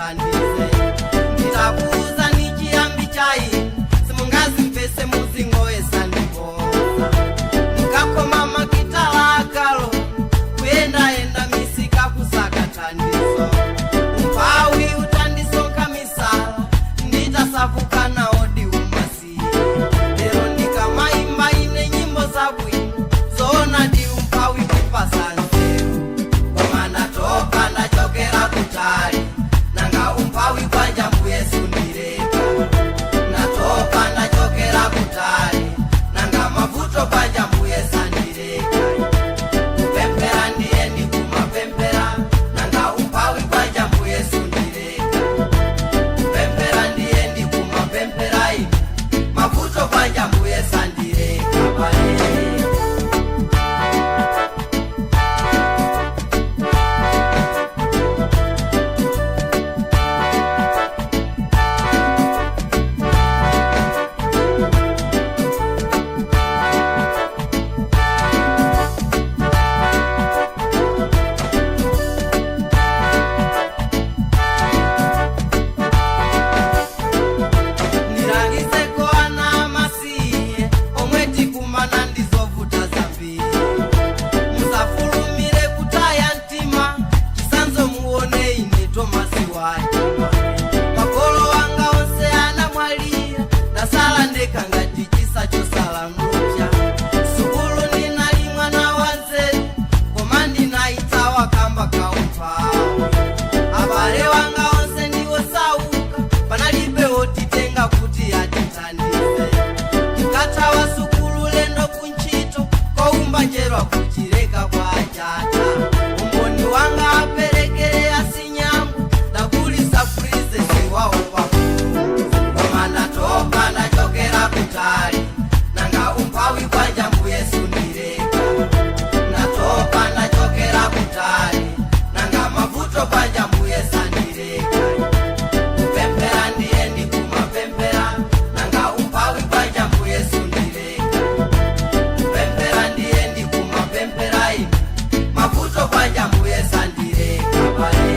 andithandize. Nditakuuza ni chiyambi cha ine, simungazimvese, muzingoyesa ndiposa ndikakoma makitala akalo kuyendayenda misika kusaka thandizo. Umphawi utandisonkha misala, nditasavuka nawo diumasiye. Lero ndikamayimba ine nyimbo zabwino, zoona di umphawi kupasa nzeru. Koma ndatopa, ndachokera kutali, nanga umphawi bwanja mbuye sundileka. Ndatopa, ndachokera kutali, nanga mavuto bwanja mbuye sandileka. Kupemphera ndiye ndikumapemphera, nanga umphawi bwanja mbuye sundileka. Kupemphera ndiye ndikumapemphera ine, mavuto bwanja mbuye sandileka pale. Ndilangizeko ana amasiye omwe tikumana ndizovuta zambiri, musafulumire kutaya mtima. Chisanzo muone ine Tomasi wacho, makolo wanga onse anamwalira, ndasala ndekha ngati chisa chosala mlupya. Sukulu ndinali mwana wanzeru, koma ndinayitsawa kamba kaumphawi. Abale wanga onse ndiwosauka, panalibe wotitenga kuti atithandize. Tikathawa sukulu lendo kuntchito koumba njerwa kuchileka kwa chata. Umboni wanga aperekere asinyangu, ndakulisa frize siwawo pakulu. Koma ndatopa, ndachokera kutali, nanga umphawi bwanja mbuye sundileka. Ndatopa, ndachokera kutali, nanga mavuto bwanja mbuye sandileka. Kupemphera ndiye ndikumapemphera, nanga umphawi bwanja mbuye sundileka. Kupemphera ndiye ndikumapemphera ine, mavuto bwanja mbuye sandileka pale.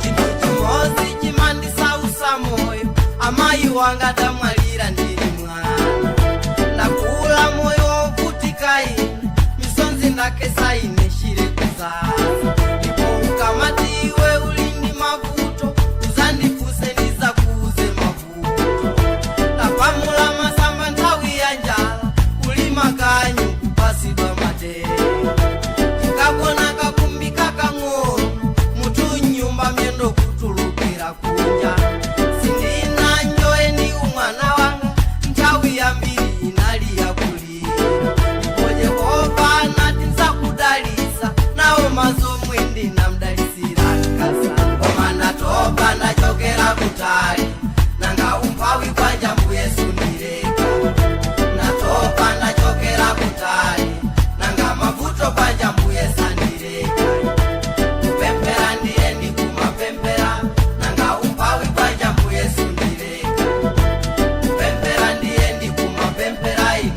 Chinthu chimodzi chimandisausa moyo, amayi wanga damwalira ndili mwana. Ndakula moyo wovutika ine, misonzi ndakesa ine shire kuzaza. Ndipo ukamati iwe uli ndi mavuto, uzandifuse ndizakuuze mavuto. Ndapamula masamba nthawi ya njala, kulima kanyu kupasidwa matere. Tikagona kakumbi kakang'ono, mutu nyumba myendo kutulukira kunja. Sindina njoye ndi umwana wanga, nthawi yambiri inali yakulira. Ndipo Yehova anati nzakudalisa nawo mazomwe ndinamdalisira nkasa. Koma ndatopa, ndachokera kutali, nanga umphawi bwanja mbuye sundileka. Ndatopa, ndachokera kutali, nanga mavuto bwanja mbuye sandileka. Kupemphera ndiye ndikumapemphera, nanga umphawi bwanja mbuye sundileka. Kupemphera ndiye ndikumapemphera ine,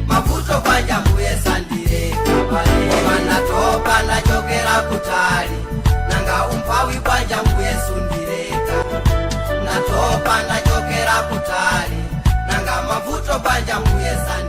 mavuto bwanja mbuye sandileka pale. Koma ndatopa, ndachokera kutali, nanga umphawi bwanja mbuye sundileka. Ndatopa, ndachokera kutali, nanga mavuto bwanja mbuye sandileka.